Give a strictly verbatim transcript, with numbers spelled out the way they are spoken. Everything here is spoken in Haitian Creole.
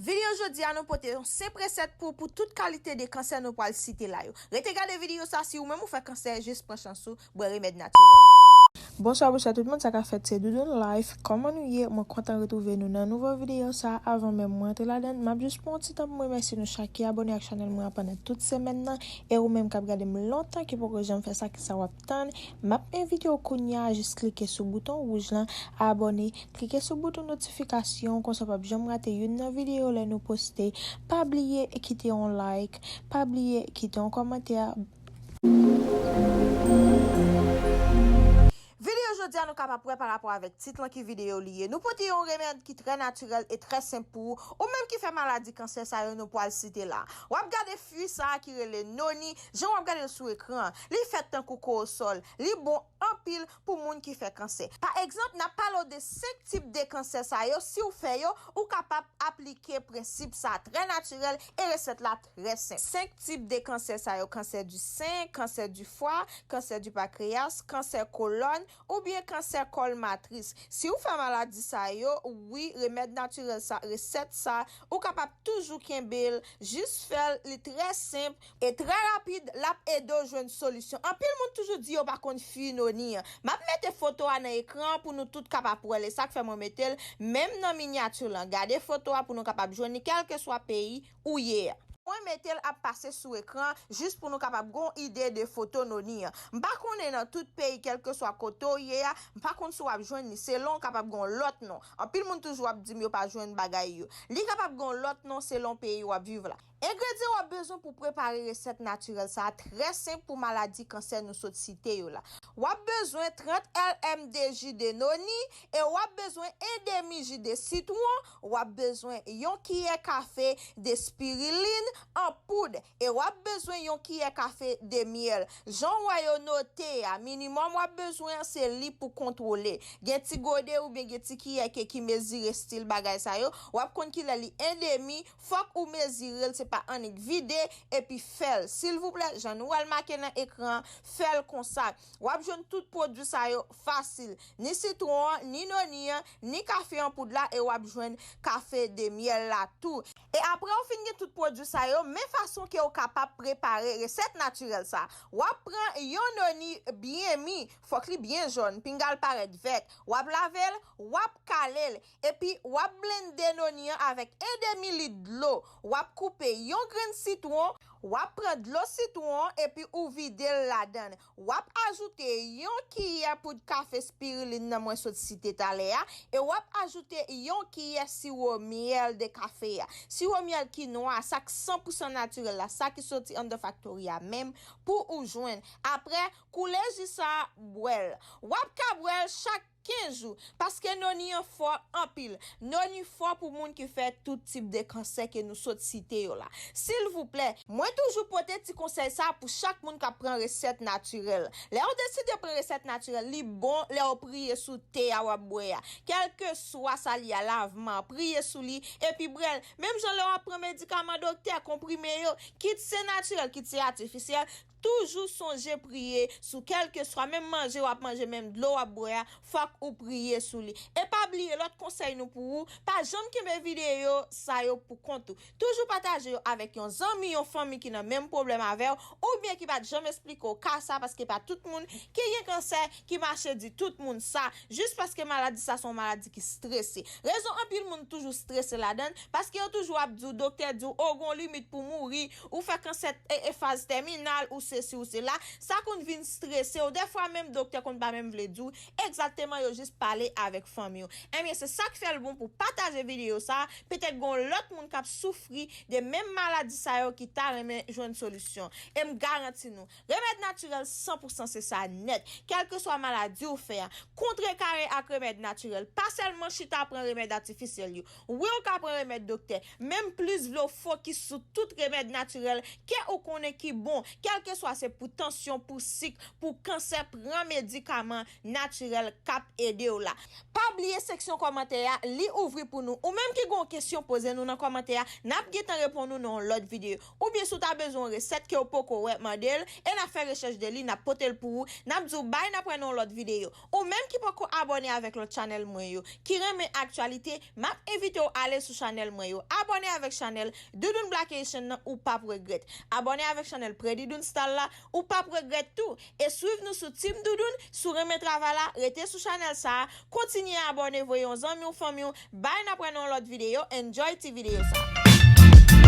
Videyo jodi a, nou pote yon senp resèt pou, pou tout kalite de kansè nou pral site la yo. Rete gade videyo sa, si ou menm ou fè kansè, jis pran chans ou, bwè remèd natirèl. Bonswa, bonswa tout moun, sa ka fèt, se Doudoune Life. Kòman nou ye? Mwen kontan retwouve nou nan nouvo videyo sa. Avan menm mwen antre ladan, m ap jis pran yon ti tan pou m remèsye nou chak ki abòne ak chanèl mwen an pandan tout semèn nan. E ou menm k ap gade m lontan ki poko janm fè sa, ki sa w ap tann? M ap envite w kounye a, jis klike sou bouton wouj lan, abòne, klike sou bouton notifikasyon, konsa w p ap janm rate youn nan videyo lè nou poste. Pa bliye kite yon like, pa bliye kite yon kòmantè. Videyo jodi a nou kapab wè pa rapò avèk tit lan ki videyo li ye. Nou pote yon remèd ki trè natirèl e trè senp pou ou, ou menm ki fè maladi kansè sa yo nou pral site la. W ap gade fwi sa a ki rele noni, jan w ap gade l sou ekran an. Li fèt tankou kowosòl. Li bon anpil pou moun ki fè kansè. Pa egzanp, n ap pale w de senk tip de kansè sa yo, si w fè yo, ou kapab aplike prensip sa a trè natirèl e resèt la trè senp. Senk tip de kansè sa yo, kansè di sen, kansè di fwa, kansè di pankreyas, kansè kolòn, oubyen kansè kòl matris. Si w fè maladi sa yo, wi, remèd natirèl sa, resèt sa, ou kapab toujou kenbe l, jis fè l, li trè senp e trè rapid, l ap ede w jwenn solisyon. Anpil moun toujou di yo pa konn fwi noni an. M ap mete foto a nan ekran an pou nou tout kapab wè l, e sa k fè mwen mete l menm nan minyati lan. Gade foto a pou nou kapab jwenn li kèlkeswa peyi ou ye a. Mwen mete l ap pase sou ekran jis pou nou kapab gon ide de foto noni an. M pa konnen nan tout peyi, kèlkeswa kote w ye a, m pa konn si w ap jwenn li, selon w kapab gon lòt non. Anpil moun toujou ap di m yo pa jwenn bagay yo. Li kapab gon lòt non selon peyi w ap viv la. Engredyan w ap bezwen pou prepare resèt natirèl sa a trè senp pou maladi kansè nou sot site yo la. W ap bezwen trant lm de ji de noni e w ap bezwen endemi ji de sitwon. W ap bezwen yon kiyè kafe de spirilin an poud e w ap bezwen yon kiyè kafe de myèl. Jan w wè yo note a, minimòm w ap bezwen an se li pou kontwole. Gen ti gode oubyen gen ti kiyè ke ki mezire estil bagay sa yo. W ap konn kilè li endemi, fòk ou mezire l, se pa annik vide epi fè l. Silvouplè, jan nou wè l make nan ekran an, fè l konsa. W ap jwenn tout pwodui sa yo fasil. Ni sitwon an, ni noni an, ni kafe an poud la, e w ap jwenn kafe de myèl la tou. E apre w fin gen tout pwodui sa yo, men fason ke w kapab prepare resèt natirèl sa. W ap pran yon noni byen mi, fòk li byen jòn, pinga l parèt vèt. W ap lave l, w ap kale l, epi w ap blende noni an avèk endemi lit dlo. W ap koupe yon grenn sitwon, w ap pran dlo sitwon an epi ou vide l ladan l. W ap ajoute yon kiyè poud kafe spirilin nan mwen sot site talè a, e w ap ajoute yon kiyè siwo myèl de kafe a. Siwo myèl ki nwa, sa k san pou san natirèl la, sa ki soti anndan faktori a menm, pou ou jwenn. Apre, koule ji sa a, bwè l. W ap ka bwè l chak kenz jou, paske noni an fò anpil. Noni fò pou moun ki fè tout tip de kansè ke nou sot site yo la. Silvouplè, mwen toujou pote ti konsèy sa pou chak moun k ap pran resèt natirèl. Lè w deside pran resèt natirèl, li bon lè w priye sou te a w ap bwè a. Kèlkeswa sa li a, lavman, priye sou li, epi bwè l. Menm jan lè w ap pran medikaman doktè, konprime yo, kit se natirèl, kit se atifisyèl, toujou sonje priye sou kèlkeswa, menm manje w ap manje, menm dlo w ap bwè a, fòk ou priye sou li. E pa bliye lòt konsèy nou pou ou, pa janm kenbe videyo sa yo pou kont ou. Toujou pataje yo avèk yon zanmi, yon fanmi ki nan menm pwoblèm avè w, oubyen ki pa t janm esplike w ka sa, paske pa tout moun ki gen kansè ki mache di tout moun sa, jis paske maladi sa se yon maladi ki strese. Rezon anpil moun toujou strese ladan l, paske yo toujou ap di w, doktè di w, o, gon limit pou mouri, ou fè kansè e, e faz tèminal, ou sesi, ou sela, sa konn vin strese w. Dèfwa menm doktè konn pa menm vle di w egzakteman, yo jis pale avèk fanmi w. Ebyen, se sa k fè l bon pou pataje videyo sa, petèt gon lòt moun k ap soufri de menm maladi sa yo ki ta renmen jwenn solisyon. E m garanti nou, remèd natirèl san pou san se sa nèt. Kèlkeswa maladi w fè a, kontrekare ak remèd natirèl. Pa sèlman chita pran remèd atifisyèl yo. Wi, ou ka pran remèd doktè, men m plis vle w fokis sou tout remèd natirèl ke ou konnen ki bon, kèlkeswa swa se pou tansyon, pou sik, pou kansè, pran medikaman natirèl k ap ede w la. Pa bliye seksyon kòmantè a, li ouvri pou nou. Ou menm ki gen yon kesyon, poze nou nan kòmantè a, n ap gentan reponn ou nan yon lòt videyo. Oubyen si w ta bezwen yon resèt ke w poko wè, mande l, e n ap fè rechèch de li, n ap pote l pou ou, n ap di w bay, n ap wè nan yon lòt videyo. Ou menm ki poko abòne avèk lòt chanèl mwen yo, ki renmen aktyalite, m ap envite w ale sou chanèl mwen yo. Abòne avèk chanèl Doudoune Black Haitian nan, ou p ap regrèt. Abòne avèk chanèl Prè Didoune Style la, ou p ap regrèt tou. E swiv nou sou Team Doudoune, si w renmen travay la, rete sou chanèl sa a, kontinye abòne, voye yon zanmi w, fanmi w, bay, n ap wè nan yon lòt videyo, enjoy ti videyo sa a.